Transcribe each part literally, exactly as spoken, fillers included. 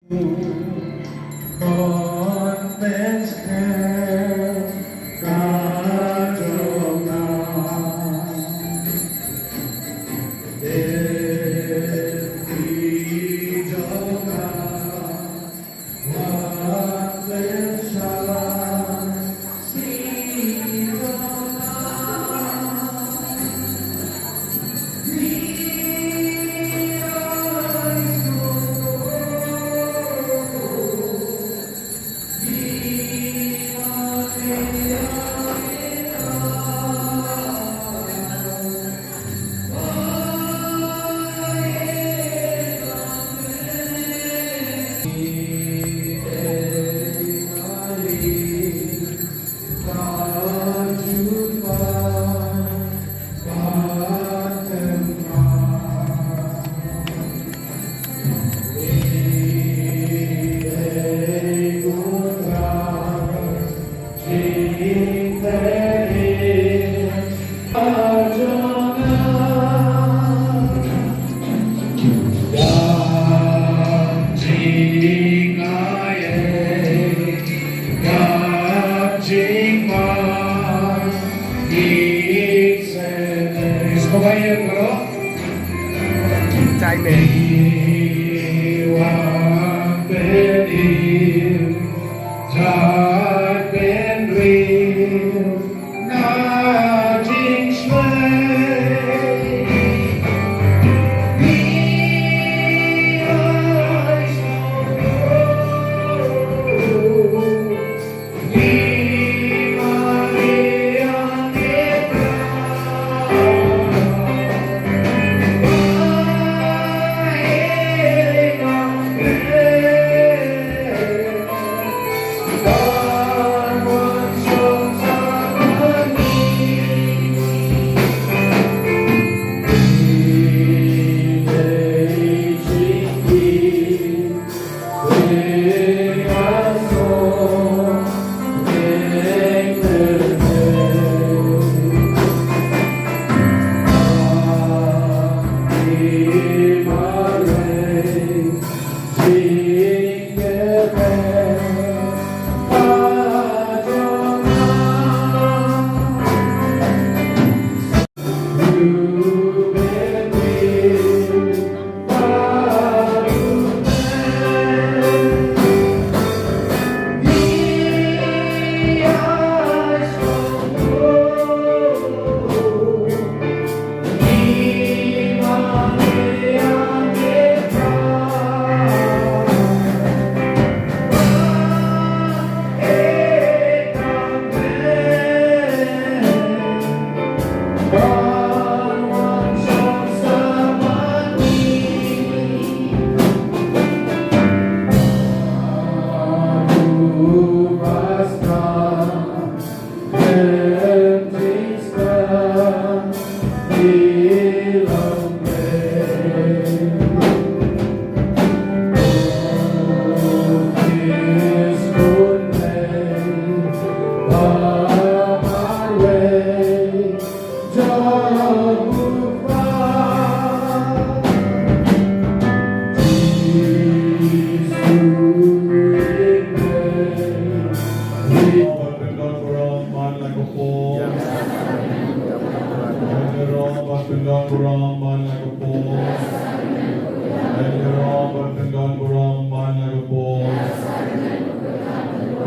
Time.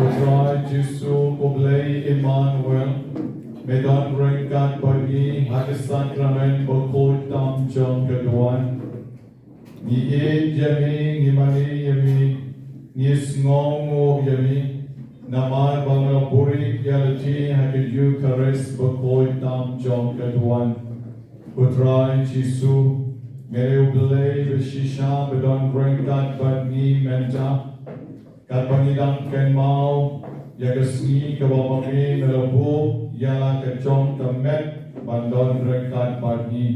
Ko Trai Jisu, ko Blei Immanuel, me don ryngkat bad ngi ha ka sakramen bakhuid tam jong ka duwan. Ngi ïeit ïa me, ngi mane ïa me, ngi sngewnguh ïa me, namar ba me la buhrieh ïa lade ha ka Eukharist bakhuid tam jong ka duwan. Ko Trai Jisu, me dei u Blei ba shisha ba don ryngkat bad ngi mynta. Katba ngi dang kynmaw ïa ka sngi kaba ma me me la buh ïa la ka jong ka met ban don ryngkat bad ngi,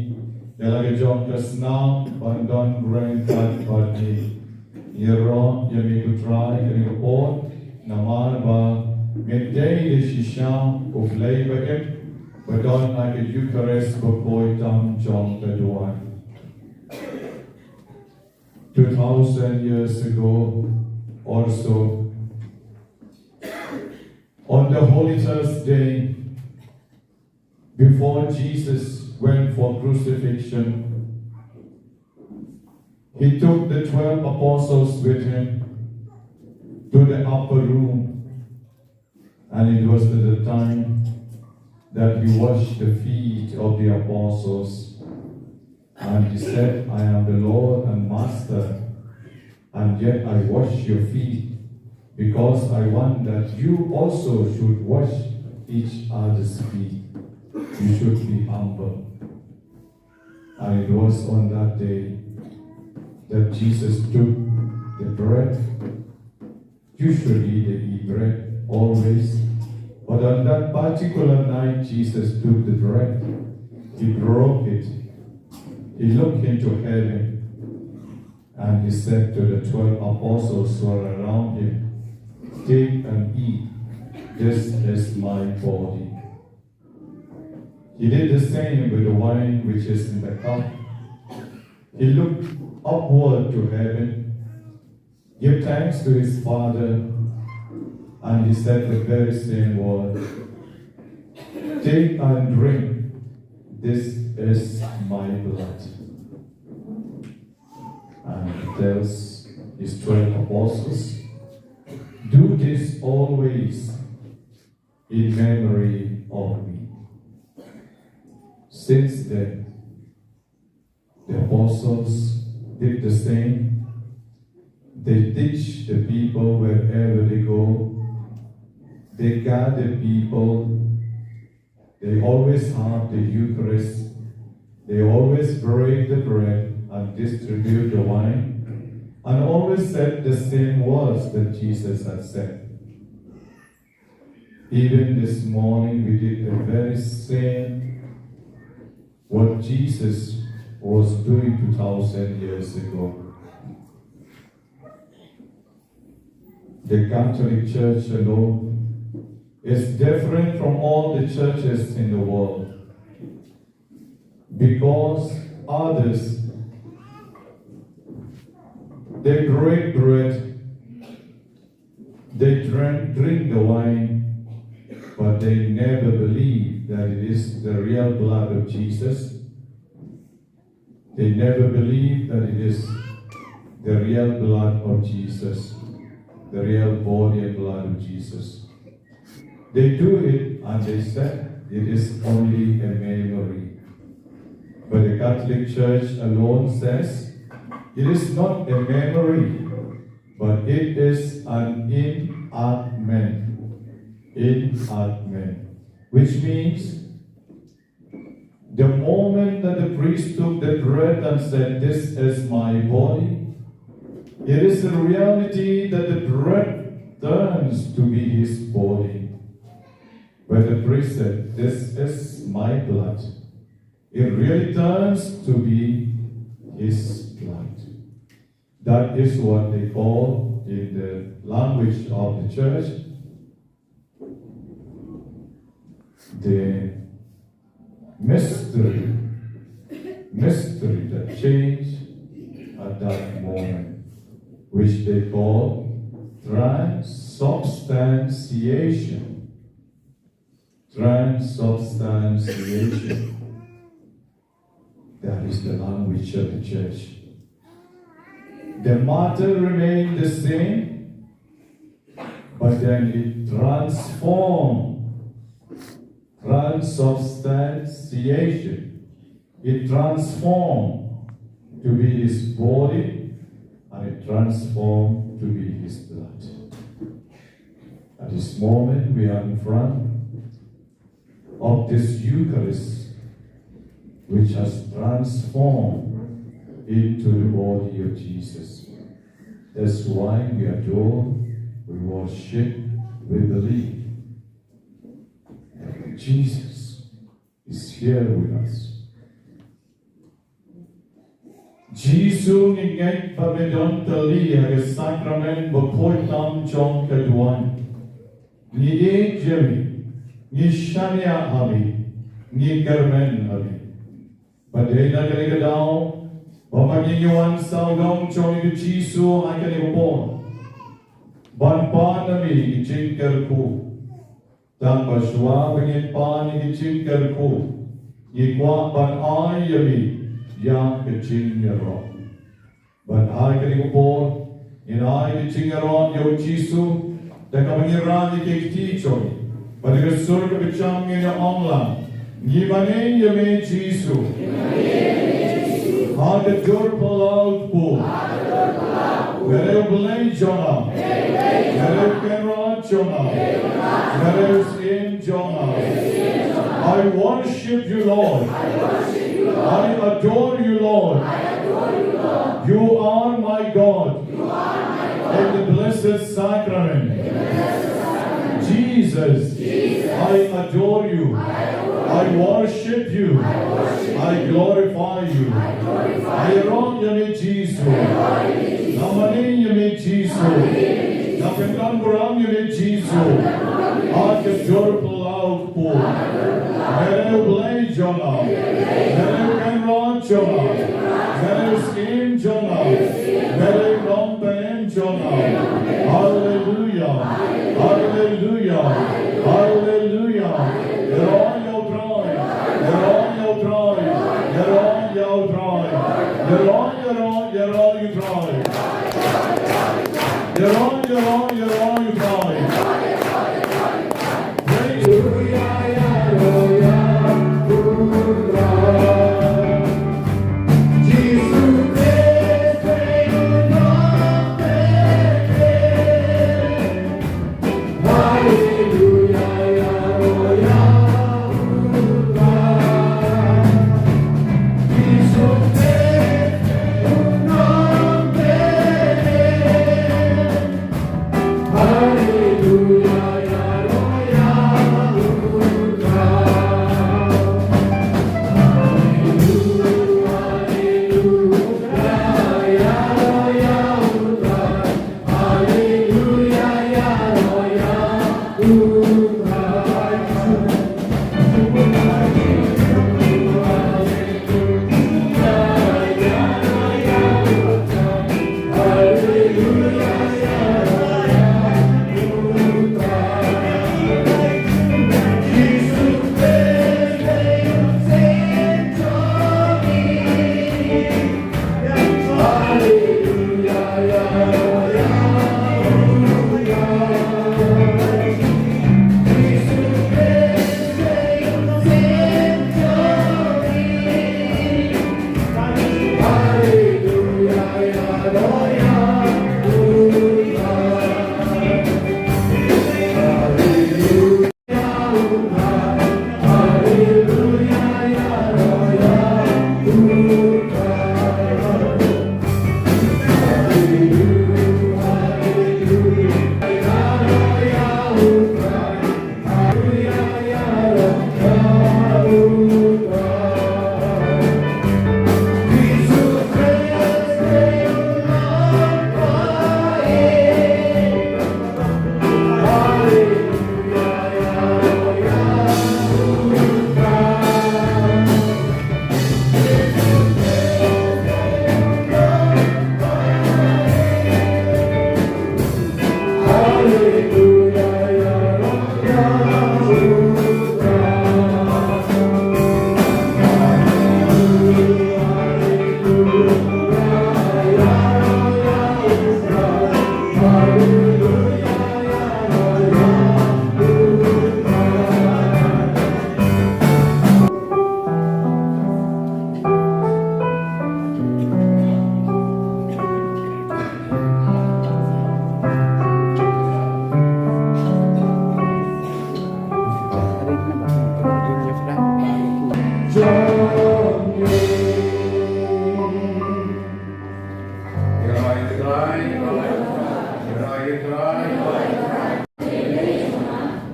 ïa la ka jong ka snam ban don ryngkat bad ngi. Ïaroh ïa me ko Trai kane ka por, namar ba me dei da shisha u Blei ba im, ba don ha ka Eukharist bakhuid tam jong ka duwan. two thousand years ago or so, on the Holy Thursday, before Jesus went for crucifixion, he took the twelve apostles with him to the upper room, and it was at the time that he washed the feet of the apostles. And he said, "I am the Lord and Master, and yet I wash your feet, because I want that you also should wash each other's feet." You should be humble. And it was on that day that Jesus took the bread. Usually they eat bread, always. But on that particular night, Jesus took the bread. He broke it. He looked into heaven. And he said to the twelve apostles who were around him, "Take and eat. This is my body." He did the same with the wine which is in the cup. He looked upward to heaven, gave thanks to his Father, and he said the very same word, "Take and drink. This is my blood." And he tells his twelve apostles, "Do this always in memory of me." Since then, the apostles did the same. They teach the people wherever they go. They gather people. They always have the Eucharist. They always break the bread and distribute the wine, and always said the same words that Jesus had said. Even this morning, we did the very same what Jesus was doing two thousand years ago. The Catholic Church alone is different from all the churches in the world, because others, they break bread, they drink, drink the wine, but they never believe that it is the real blood of Jesus. They never believe that it is the real blood of Jesus, the real body and blood of Jesus. They do it and they said it is only a memory. But the Catholic Church alone says it is not a memory, but it is an enactment. Enactment, which means the moment that the priest took the bread and said, "This is my body," it is a reality that the bread turns to be his body. When the priest said, "This is my blood," it really turns to be his blood. That is what they call, in the language of the church, the mystery, mystery that changed at that moment, which they call transubstantiation. Transubstantiation. That is the language of the church. The matter remained the same, but then it transformed. Transubstantiation. It transformed to be his body, and it transformed to be his blood. At this moment, we are in front of this Eucharist, which has transformed into the body of Jesus. That's why we adore, we worship, we believe that Jesus is here with us. Jisu, ngi ngeit ba me don tylli ha ka sakramen bakhuid tam jong ka duwan. Ngi ïeit ïa me, ngi shaniah ha me, ngi kyrmen ha me. Bad dei na kane ka daw Haba ngin ïa wan sawdong jong ngi, ko Jisu, ha kane ka por, ban pan na me ki jingkyrkhu. Tang ba shuwa ba ngin pan ïa ki jingkyrkhu, ngi kwah ban ai ïa me ïa ka jingïarap. Bad ha kane ka por, ngin ai ka jingïarap ïa u Jisu, da kaba ngin rah ïa ki kti jong ngi. Bad da ka sur kaba jam ngin ïa ong lang: Ngi mane ïa me Jisu. Ha ka dur phyllaw kpur, me dei u Blei jong nga. Me dei u Kynrad jong nga. Me dei u Syiem jong nga. I worship you, Lord. I adore you, Lord. You are my God. In the Blessed Sacrament. Jesus, I adore you. I worship you. I glorify you. Ngi ïaroh ïa me Jisu. Ngi mane ïa me Jisu. Ngi pyndonkam ïa me Jisu. Ha ka dur phyllaw kpur, me dei u Blei jong nga. Me dei u Kynrad jong nga. Me dei u Syiem jong nga. Me dei u Nongpynim jong nga. Haleluia. Haleluia. Haleluia. Ïaroh ïa u Trai. Ïaroh ïa u Trai. Ïaroh ïa u Trai. Ïaroh, ïaroh, ïaroh ïa u Trai. Ïaroh, ïaroh, ïaroh ïa u Trai. Praise.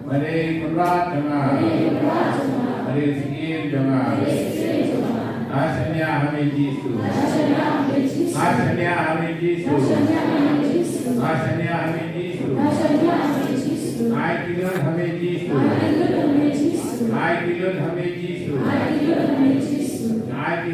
Mane Kynrad jong nga. Mane Syiem jong nga. Nga shaniah ha me Jisu. Nga shaniah ha me Jisu. Nga shaniah ha me Jisu. Ai ki lut ha me Jisu. Ai ki lut ha me Jisu. Ai ki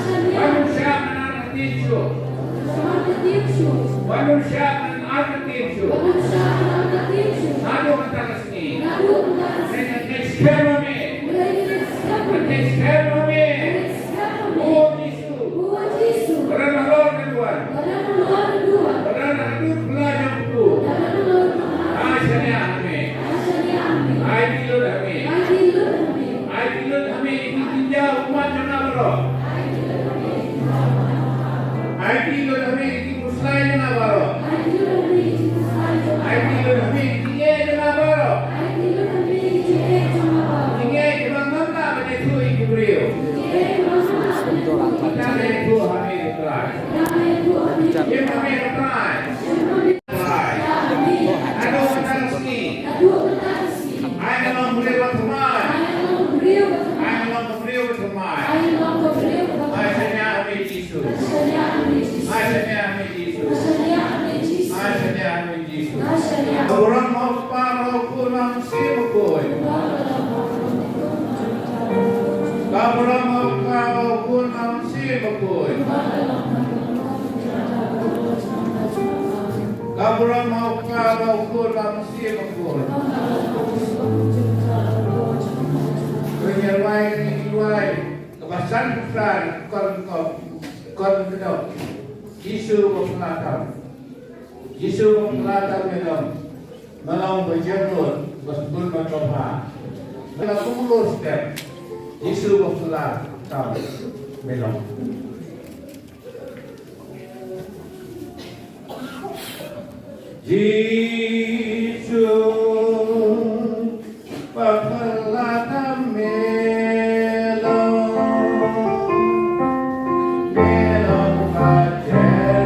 Ban ym shah ban ar ka ktien shuh. Ban ym shah ban ar ka ktien shuh. Naduh mynta ka sngi. Ngan ïakhun skhem ha me. Ngan ïakhun skhem ha me. O Jisu. Ba don halor ka duwan. Ba don haduh pla jong u. Ai shaniah ha me. Ai ki lut ha me. Ai ki lut ha me ïa ki jingjia ummat jong nga baroh. Ai ki lut ha me ïa ki khuslai jong nga baroh. Ai ki lut ha me ïa ki jingeh jong nga baroh. Jingeh kiba ngam lah ban ïathuh ïa ki briew. Nga ïathuh ha me, Trai. Shim ha me, Trai. Ka burom ha u Kpa, ha u Khun, ha u Mynsiem Bakhuid. Ka burom ha u Kpa, ha u Khun, ha u Mynsiem Bakhuid. Ka burom ha u Kpa, ha u Khun, ha u Mynsiem Bakhuid. Ngi ïa rwai, ngi ïa rwai. Kaba san phew phra, Korinth, Korinth khyndai. Jisu ba phylla tam. Jisu ba phylla tam me long. Me long ba jemnud, ba sbun ba tobha. Me long kumno step. Jisu ba phylla tam me long. Jisu ba phylla tam me long, me long ba jemnud.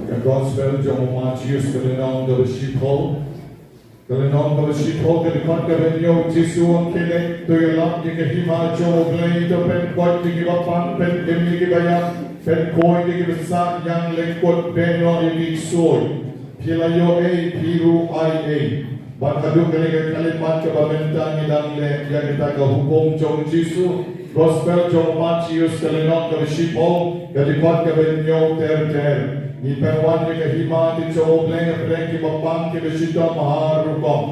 Ka Gospel jong u Mathaios ka lynnong kaba shiphew. Ka lynnong kaba shiphew, ka dkhot kaba hynñiew. Jisu u ong, khie leit, to ïalap ïa ka hima jong U Blei, to pynkoit ïa kiba pang, pyndim ïa kiba ïap, pynkhuid ïa kiba sah, ïeng lyngkut, beh noh ïa ki ksuid. Phi la ïoh ei, phi ruh ai ei. Bad haduh kane ka khyllipmat kaba mynta ngi dang leh ïa kata ka hukum jong Jisu. Gospel jong u Mathaios ka lynnong kaba shiphew, ka dkhot kaba hynñiew ter ter. Ngi pynwan ïa ka hima ka jong U Blei hapdeng kiba pang, kiba shitom har rukom.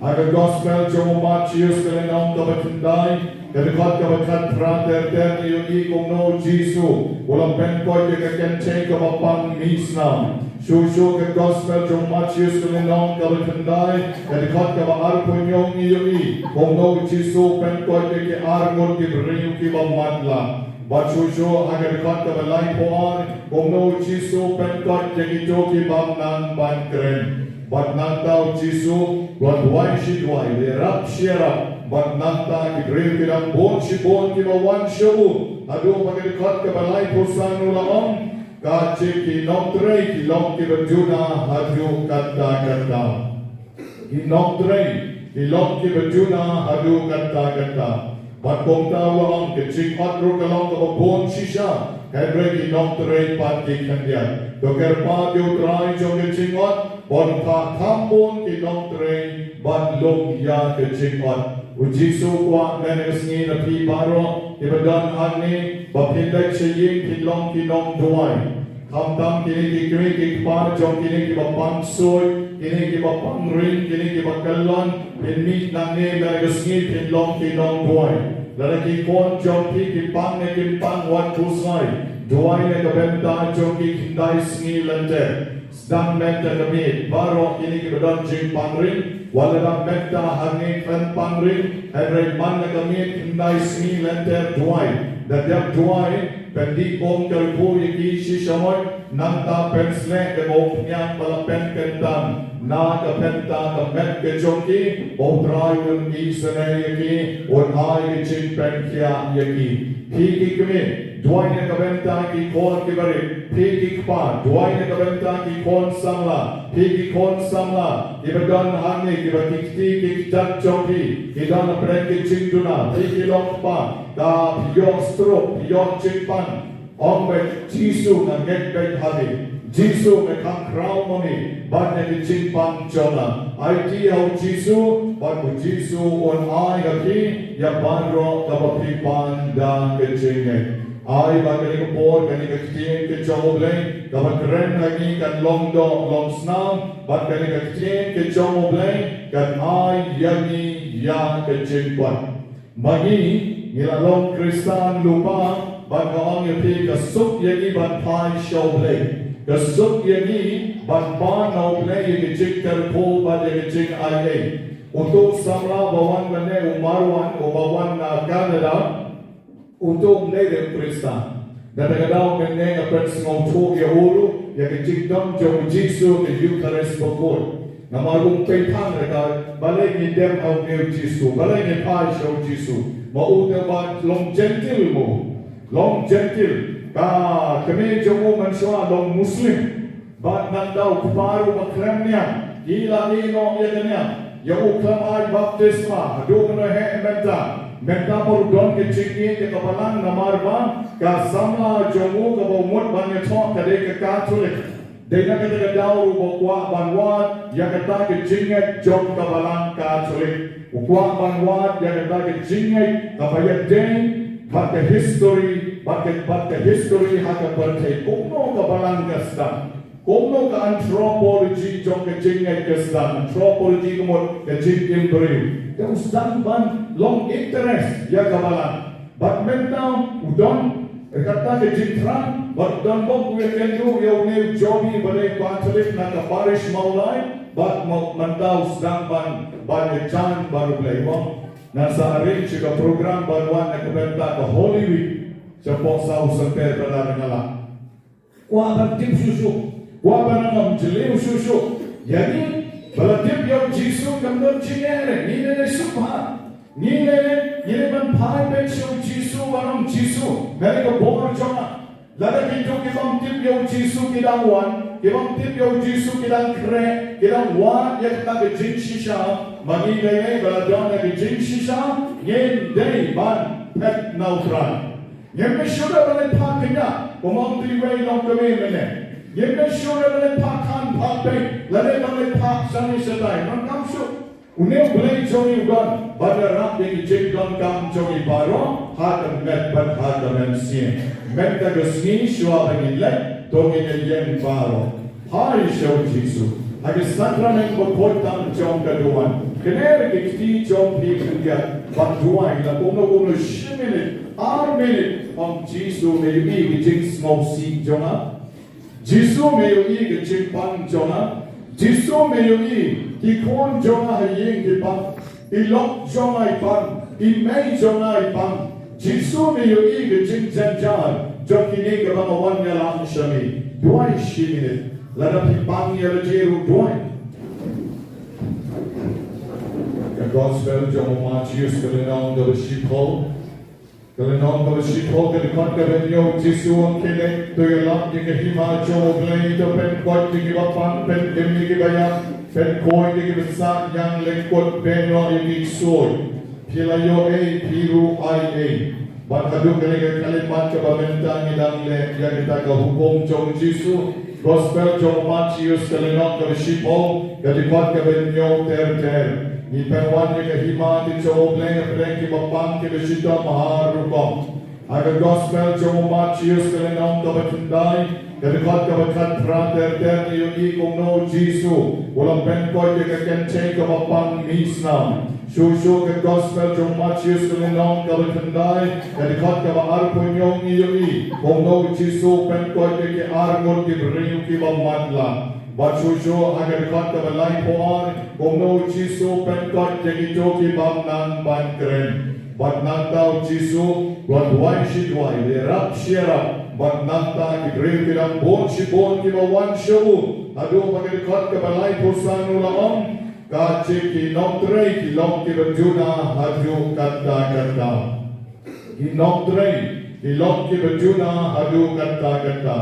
Ha ka Gospel jong u Mathaios ka lynnong kaba khyndai, ka dkhot kaba khatphra ter ter, ngi ïohi kumno u Jisu u la pynkoit ïa ka kynthei kaba pang misnam. Shuh shuh ka Gospel jong u Mathaios ka lynnong kaba khyndai, ka dkhot kaba arphew hynñiew, ngi ïohi kumno u Jisu u pynkoit ïa ki arngut ki briew kiba matlah. Bad shuh shuh ha ka dkhot kaba laiphew ar, kumno u Jisu u pynkoit ïa kito ki bym nang ban kren. Bad nangta u Jisu u la duwai shi duwai, u ïarap shi ïarap. Bad nangta ki briew ki dang bun shibun kiba wan sha u. Haduh ba ka dkhot kaba laiphew san u la ong, ka jing ki nongtrei ki long kiba duna haduh katta katta. Ki nongtrei ki long kiba duna haduh katta katta. Bad kumta u la ong, ka jingot ruh ka long kaba bun shisha, hynrei ki nongtrei pat ki khyndiat. To kyrpad ïa U Trai jong ka jingot, ba un phah kham bun ki nongtrei ban lum ïa ka jingot. U Jisu u kwah mynne ka sngi na phi baroh kiba don hangne, ba phin leit sha ïing phin long ki nongduwai. Khamtam kine ki kmie ki kpa jong kine kiba pang ksuid, kine kiba pang ring, kine kiba kyllon, phin mih nangne mynne ka sngi phin long ki nongduwai. Lada ki khun jong phi ki pang ne kim pang, wat khuslai. Duwai na ka bynta jong ki khyndai sngi lynter. Sdang mynta ka miet, baroh kine kiba don jingpang ring, wat la dang mynta hangne khlem pang ring, hynrei man la ka miet khyndai sngi lynter duwai. Da dep duwai, pyndih um kyrkhu ïa ki shisha mot, nangta pynsleh da ka umphniang ba la pynkyntang na ka bynta ka met ka jong ki, ba U Trai un isynei ïa ki, un ai ka jingpynkhiah ïa ki. Phi ki kmie, duwai na ka bynta ki khun kiba rit. Phi ki kpa, duwai na ka bynta ki khun samla. Phi ki khun samla kiba don hangne, kiba ki kti ki kjat jong phi ki don hapdeng ki jingduna. Phi ki long kpa, ka phi ïoh stroke, phi ïoh jingpang, ong beit, Jisu, nga ngeit beit ha me. Jisu, nga khang khraw ma me bad ïa ki jingpang jong nga. Aiti ha u Jisu bad u Jisu un ai ha phi ïa baroh kaba phi pan da ka jingngeit. Ai ba kane ka por, kane ka ktien ka jong U Blei kaba kren ha ngi kan long doh long snam, bad kane ka ktien ka jong U Blei kan ai ïa ngi ïa ka jingkwah. Ma ngi, ngi la long Khristan lypa, bad nga ong ïa phi, ka suk ïa ngi ban phai sha U Blei. Ka suk ïa ngi ban pan na U Blei ïa ka jingkyrkhu bad ïa ka jingai ei. Uto u samla ba wan mynne, u Marwan, uba wan na Canada, uto um dei re u Khristan. Kata ka daw mynne nga pynsngewthuh ïa u ruh ïa ka jingdon jong u Jisu ha ka Eukharist bakhuid. Namar um peit tang re ka, balei ngin dem ha une u Jisu, balei ngin phai sha u Jisu. Ma u te ba long Jentil mo. Long Jentil. Ka kmie jong u mynshuwa long Muslim. Bad nangta u kpa ruh ba khlem niam, ki la ïeh noh ïa ka niam, ïa u khlem ai baptisma, haduh mynno heh mynta. Mynta ba u don ka jingïeit ïa ka balang namar ba ka samla jong u kaba u mut ban ïathoh ka dei ka Katholik. Dei na kata ka daw ruh ba u kwah ban wad ïa kata ka jingngeit jong ka balang Katholik. U kwah ban wad ïa kata ka jingngeit kaba ïadei bad ka history, bad ka, bad ka history ha ka pyrthei. Kumno ka balang ka sdang. Kumno ka anthropology jong ka jingngeit ka sdang, anthropology ka mut ka jingim briew. Te u sdang ban long interest ïa ka balang. Bad mynta u don kata ka jingthrang, bad u don bok u ïakynduh ïa une u Jobi ba dei Pathlip na ka parish Mawlai, bad mynta u sdang ban, ban ïajan bad U Blei. Ngan sa arrange ka program ban wan na ka bynta ka Holy Week. Shapoh saw symper ba la nga lah. Kwah ban tip shuh shuh. Kwah ban ym jylliew shuh shuh. Ïa ngi ba la tip ïa u Jisu kam don jingeh re. Ngi leh leh shuh bha. Ngi leh leh, ngi leh ban phai beit sha u Jisu ban ong Jisu, nga leh ka bor jong nga. Lada kito ki bym tip ïa u Jisu ki dang wan, ki bym tip ïa u Jisu ki dang khreh, ki dang wad ïa kata ka jingshisha, ma ngi leh leh ba la don ïa ka jingshisha, ngim dei ban phet na u trai. Ngim mynshuwa ba leh phah kynja, kumba ong tu iwei i longkmie mynne. Ngim mynshuwa ba leh phah khan phah peng, lane ba leh phah shane shatai, ngan kam shuh. Une u Blei jong ngi u don, ban ïarap ïa ki jingdonkam jong ngi baroh, ha ka met bad ha ka mynsiem. Mynta ka sngi shuwa ba ngin leit, to ngin ïeng baroh. Phai sha u Jisu. Ha ka sakramen bakhuid tam jong ka duwan. Kane ka kti jong phi khyndiat. Bad duwai la kumno kumno shi minit, ar minit. Ong Jisu me ïohi ka jingsngewsih jong nga. Jisu me ïohi ka jingpang jong nga. Jisu me ïohi ki khun jong nga ha ïing ki pang. I lok jong nga i pang. I mei jong nga i pang. Jisu me ïohi ka jingjynjar jong kine kiba nga wan ïalam sha me. Duwai shi minit. Lada phi pang ïa lade ruh duwai. Ka gospel jong u Mathaios ka lynnong kaba shiphew. Ka lynnong kaba shiphew ka dkhot kaba hynñiew. Jisu u ong, khie leit to ïalam ïa ka hima jong u Blei, to pynkoit ïa kiba pang, pynim ïa kiba ïap, pynkhuid ïa kiba sah, ïeng lyngkut, beh noh ïa ki ksuid. Phi la ïoh ei, phi ruh ai ei. Bad haduh kane ka khyllipmat kaba mynta ngi dang leh ïa kata ka hukum jong u Jisu. Gospel jong u Mathaios ka lynnong kaba shiphew, ka dkhot kaba hynñiew ter ter. Ngi pynwan ïa ka hima ka jong u Blei hapdeng kiba pang kiba shitom har rukom. Ha ka gospel jong u Mathaios ka lynnong kaba khyndai, ka dkhot kaba khatphra ter ter, ngi ïohi kumno u Jisu u la pynkoit ïa ka kynthei kaba pang misnam. Shuh shuh ka gospel jong u Mathaios ka lynnong kaba khyndai, ka dkhot kaba arphew hynñiew, ngi ïohi kumno u Jisu u pynkoit ïa ki arngut ki briew kiba matlah. Bad shuh shuh ha ka dkhot kaba laiphew ar, kumno u Jisu u pynkoit ïa kito ki bym nang ban kren. Bad nangta u Jisu u la duwai shi duwai, u ïarap shi ïarap. Bad nangta ki briew ki dang bun shibun kiba wan sha u. Haduh ba ka dkhot kaba laiphew san u la ong, ka jong ki nongtrei ki long kiba duna haduh katta katta. Ki nongtrei ki long kiba duna haduh katta katta.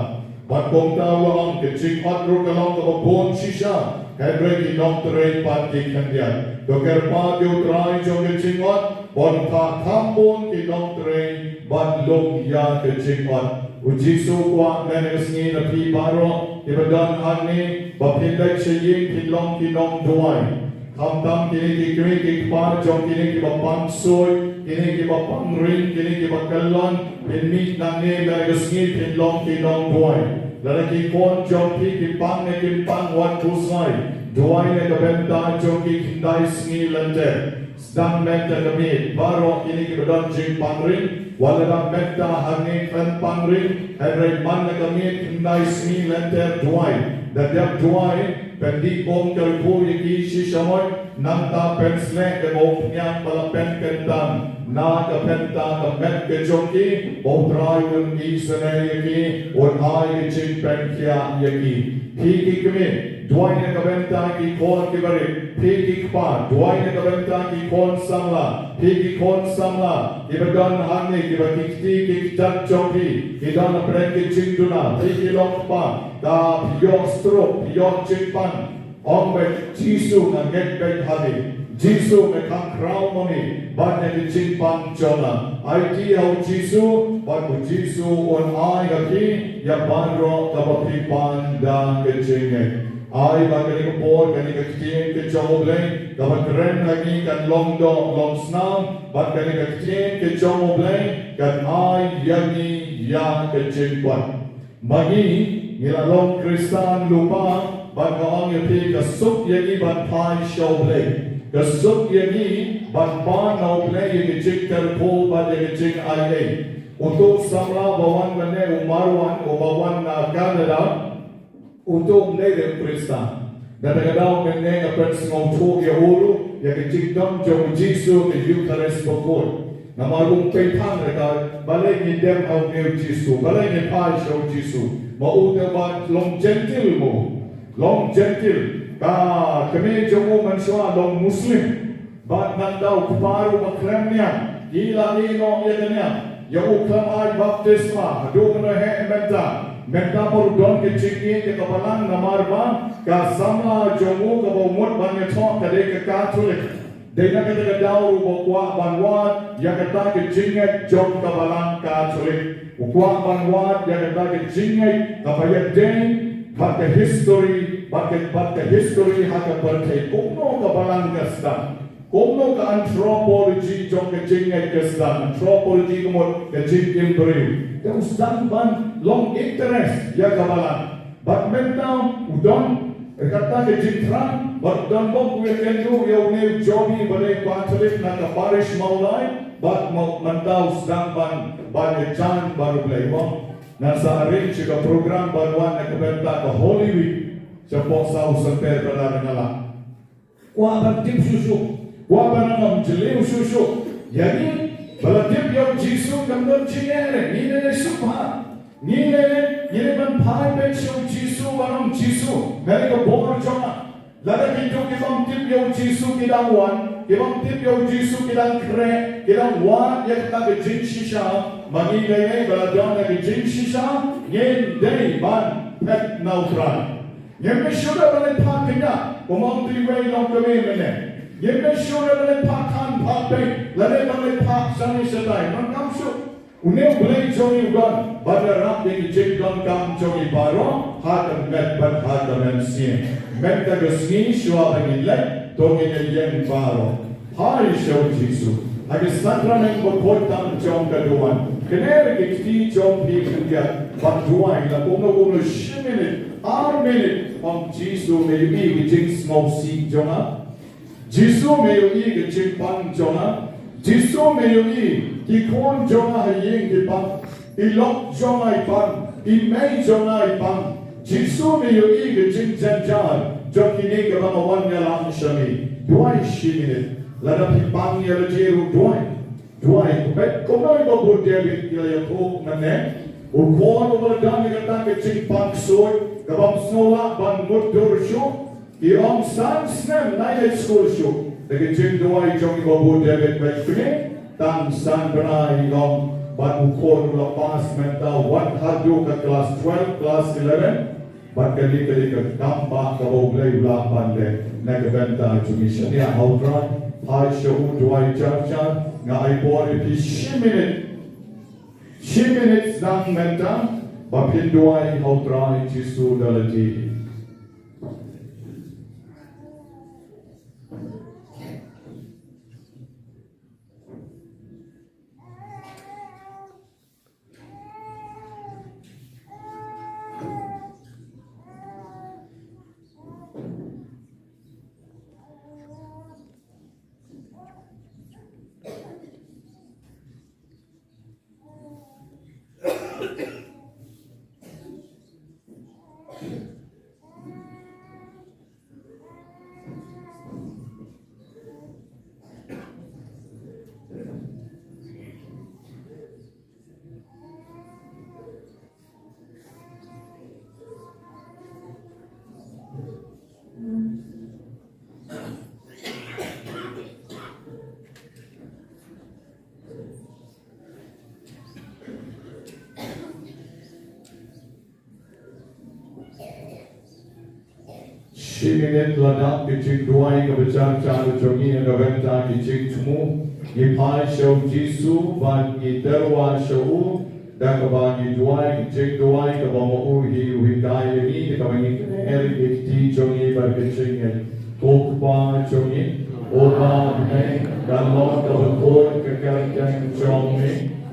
Bad kumta u la ong, ka jingot ruh ka long kaba bun shisha, hynrei ki nongtrei pat ki khyndiat. To kyrpad ïa u Trai jong ka jingot, ban phah kham bun ki nongtrei ban lum ïa ka jingot. U Jisu u kwah mynne ka sngi na phi baroh kiba don hangne, ba phin leit sha ïing phin long ki nongduwai. Khamtam kine ki kmie ki kpa jong kine kiba pang suit, kine kiba pang ring, kine kiba kyllon, phin mih nangne mynne ka sngi phin long ki nongduwai. Lada ki khun jong phi ki pang ne kim pang, wat khuslai. Duwai na ka bynta jong ki khyndai sngi lynter. Sdang mynta ka miet, baroh kine kiba don jingpang ring, wat la dang mynta hangne khlem pang ring, hynrei man la ka miet khyndai sngi lynter duwai. Da dep duwai, pyndih bym kyrkhu ïa ki shisha mot, nangta pynsleh da ka umphniang ba la pynkyntang na ka bynta ka met ka jong ki, ba u Trai un isynei ïa ki, un ai ka jingpynkhiah ïa ki. Phi ki kmie, duwai na ka bynta ki khun kiba rit. Phi ki kpa, duwai na ka bynta ki khun samla. Phi ki khun samla kiba don hangne, kiba ki kti ki kjat jong phi ki don hapdeng ki jingduna. Phi ki lok kpa, ka phi ïoh stroke, phi ïoh jingpang, ong beit, Jisu, nga ngeit beit ha me. Jisu, me kham khraw ma me bad ïa ka jingpang jong nga. Aiti ha u Jisu bad u Jisu un ai ha phi ïa baroh kaba phi pan da ka jingngeit. Ai ba kane ka por, kane ka ktien ka jong u Blei kaba kren ha ngi kan long doh long snam, bad kane ka ktien ka jong u Blei kan ai ïa ngi ïa ka jingkwah. Ma ngi Ngi la long Khristan lypa, bad nga ong ïa phi ka suk ïa ngi ban phai sha U Blei. Ka suk ïa ngi ban pan na U Blei ïa ka jingkyrkhu bad ïa ka jingai ei. Uto u samla ba wan mynne u Marwan uba wan na Canada. Uto um dei re u Khristan. Kata ka daw mynne nga pynsngewthuh ïa u ruh ïa ka jingdon jong u Jisu ha ka Eucharist bakhuid. Namar um pynthang re ka, balei ngin dem ha une u Jisu, balei ngin phai sha u Jisu. Ma u te ba long Jentil mo. Long Jentil. Ka kmie jong u mynshuwa long Muslim. Bad nangta u kpa ruh ba khlem niam, ki la ïeh noh ïa ka niam, ïa u khlem ai baptisma haduh mynno heh mynta. Mynta ba u don ka jingïeit ïa ka balang namar ba ka samla jong u kaba u mut ban ïathoh ka dei ka Katholik. Dei na kata ka daw ruh ba u kwah ban wad ïa kata ka jingngeit jong ka balang Katholik. U kwah ban wad ïa kata ka jingngeit kaba ïadei bad ka history, bad ka, bad ka history ha ka pyrthei. Kumno ka balang ka sdang. Kumno ka anthropology jong ka jingngeit ka sdang, anthropology ka mut ka jingim briew. Te u sdang ban long interest ïa ka balang. Bad mynta u don kata ka jingthrang, bad u don bok u ïakynduh ïa une u Johnny ba dei Katholik na ka parish Mawlai, bad ma-, mynta u sdang ban, ban ïajan bad U Blei. Ong, ngan sa arrange ka program ban wan na ka bynta ka Holy Week. Shapoh saw symper ba la nga la kwah ban tip shuh shuh, kwah ban ym jylliew shuh shuh. Ïa ngi ba la tip ïa u Jisu kam don jingeh re, ngi lei lei sngewbha. Ngi lei lei, ngi lei ban phai beit sha u Jisu, ban ong Jisu, nga lei ka bor jong nga. Lada kito ki bym tip ïa u Jisu ki dang wan, ki bym tip ïa u Jisu ki dang khreh, ki dang wad ïa kata ka jingshisha, ma ngi lei lei ba la don ïa ka jingshisha, ngin dei ban phet na U Trai. Ngim mynshuwa ban leit phah kynja, kumba ong te iwei i longkmie mynne. Ngim mynshuwa ban leit phah than phah peit, lane ban leit phah shane shatai. Ym donkam shuh. Une U Blei jong ngi u don ban ïarap ïa ki jingdonkam jong ngi baroh ha ka met bad ha ka mynsiem. Mynta ka sngi shuwa ba ngin leit, to ngin ïeng baroh. Phai sha u Jisu ha ka sakramen bakhuid tam jong ka duwan. Kner ki kti jong phi khyndiat bad duwai la kumno kumno shi minit, ar minit. Ong Jisu, me ïohi ki jingsngewsih jong nga. Jisu, me ïohi ki jingpang jong nga. Jisu, me ïohi ki khun jong nga ha ïing ki pang. I lok jong nga i pang, i mei jong nga i pang. Jisu, me ïohi ki jingjynjar jong kine kiba nga wan ïalam sha me. Duwai shi minit. Lada phi pang ïa lade ruh duwai. Duwai. Kumno i Babu David i la ïathuh mynne. U khun uba la don ïa kata ka jingpang ksuid, kabym sngew lah ban mutdur shuh. I ong san snem nai leit skul shuh. Da ka jingduwai jong i Babu David bad kine, tang san bnai i ong, bad u khun u la pass mynta, wat haduh ka klas twelve, klas eleven. Bad kane ka dei ka kam ba kaba U Blei u lah ban leh na ka bynta jong ngi. Shaniah ha U Trai, phai sha u, duwai jar jar. Nga ai por ïa phi shi minit. Shi minit sdang mynta ba phin duwai ha U Trai Jisu da lade. Shi minit la dap ka jingduwai kaba jar jar jong ngi na ka bynta ki jingthmu. Ngi phai sha u Jisu bad ngi tyrwa sha u da kaba ngi duwai, ka jingduwai kaba ma u hi u hikai ïa ngi, da kaba ngi kner ïa ki kti jong ngi bad ka jingngeit. Ko Kpa jong ngi uba ha bneng, kan long kaba khuid ka kyrteng jong me,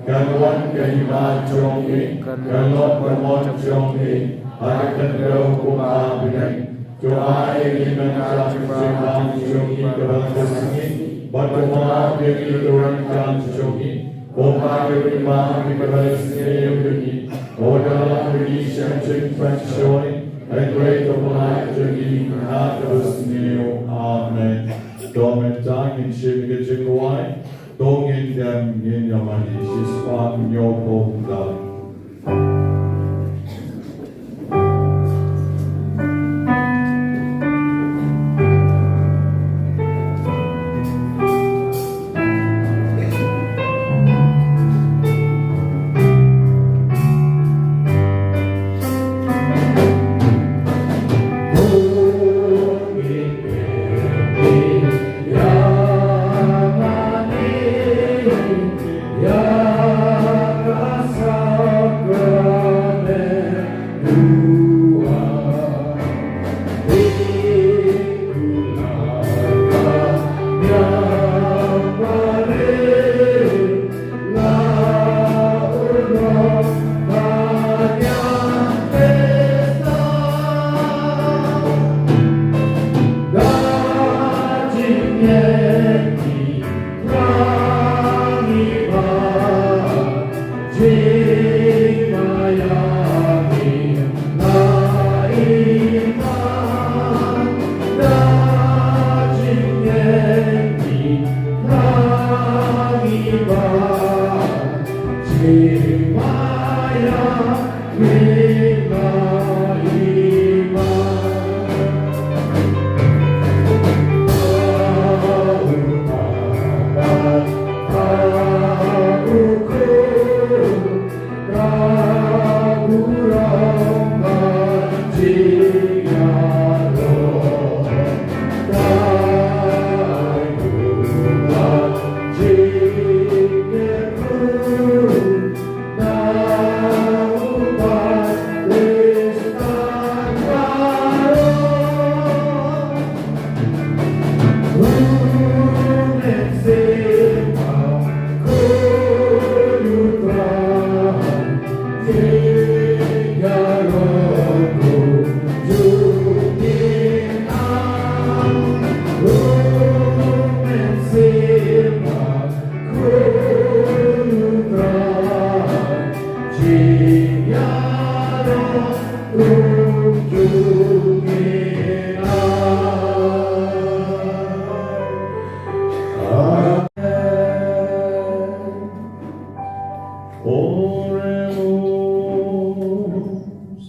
kan wan ka hima jong me, kan long ka mon jong me Ha ka khyndew kumba ha bneng, to ai ïa ngi mynta ka jingim jong ngi kaba ka sngi, bad to map ïa ngi ki ryngkat jong ngi, kumba ngi ruh ngi map ïa kiba isynei ïa ngi, wat la pynïaid sha ka jingpynshoi, hynrei to pynlait jong ngi na kaba sniew. Amen. To mynta ngin shim ïa ka jingrwai, to ngin dem ngin ïa mane shispah hynñiewphew khyndai. Oremus.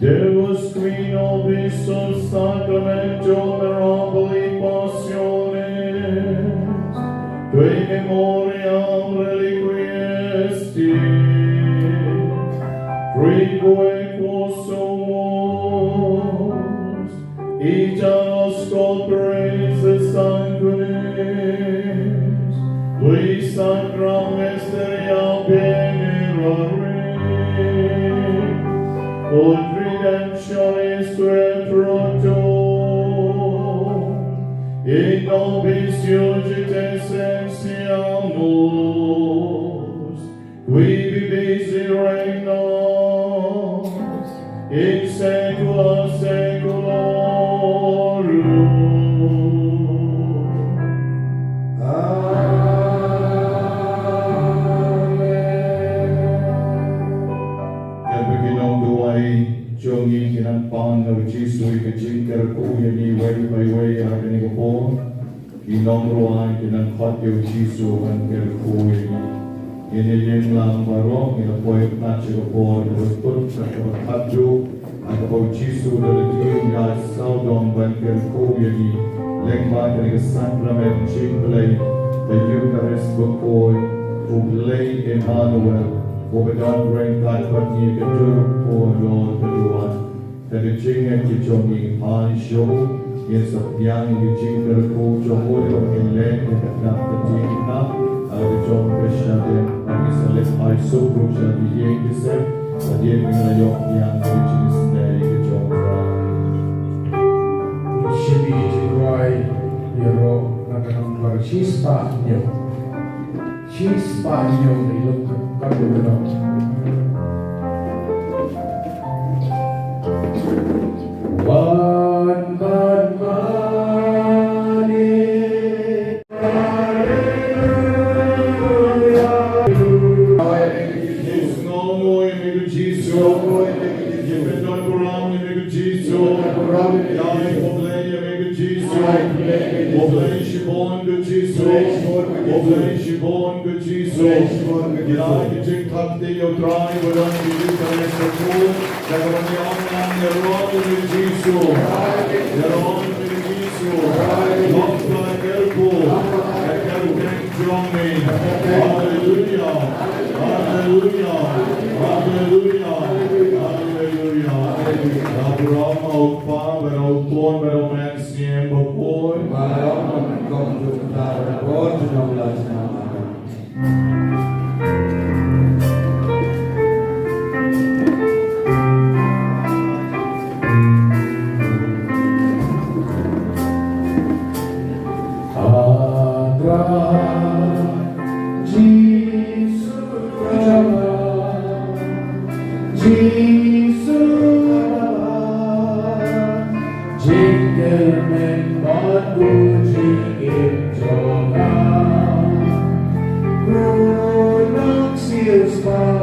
Deus, qui nobis sub sacramentum mirabili passionis, qui memoriam reliquisti, trique quo sumus, ita nos copres et sanguinis, qui sacra mysteria venerari, ut redemptionis cruentum, in nobis iugite sentiamus, qui vivis et regnas in saecula saeculorum. Amen. Katba ki nongduwai jong ngi ki nang pan na u Jisu ïa ka jingkyrkhu ïa ngi iwei pa iwei ha kane ka por. Ki nongrwai ki nang khot ïa u Jisu ban kyrkhu ïa ngi. Ngin ïa ïeng lang baroh, ngin ïa poi pat sha ka por kaba kut, kaba khatduh, ha kaba u Jisu u la lynti ïa u sawdong ban kyrkhu ïa ngi. Lyngba kane ka sakramen jingblei, ka Eukharist bakhuid, u Blei Immanuel uba don ryngkat bad ngi, ka dur u Ïaroh ka duwan. Da ka jingngeit ka jong ngi, phai sha u, ngin sa pdiang ïa ka jingkyrkhu jong u, da kaba ngin leh ïa ka dak ka diengphna, ha ka jong ka shadem, ngin sa leit phai suk ruh sha ki ïing ki sem, hadien ba ngin ïoh pdiang ïa ka jingisynei ka jong u Trai. Shim ïa ka jingrwai ïaroh na ka nongbar shispah hynñiew. Shispah hynñiew na i luk ka ka ka. Khublei shibun ko Jisu. Khublei shibun ko Jisu. Khublei shibun ko Jisu. Ïa ki jingthap ïa U Trai ba don ki jingkyrmen ka pud. Ka ban ïa ong ngan ïaroh ïa u Jisu. Ïaroh ïa u Jisu. Lok ba ka pud. Ka kyrteng jong me. Haleluya. Haleluya. Haleluya. Haleluya. Haleluya. Abraham, U Kpa, bad U Khun, bad U Mynsiem Bakhuid. Baroh mynnyngkong jong ka bor jong ka la jong. Abraham, Jisu jong nga, Jisu jong nga, jingkyrmen bad u jingim jong nga. Ko Nongsiewspah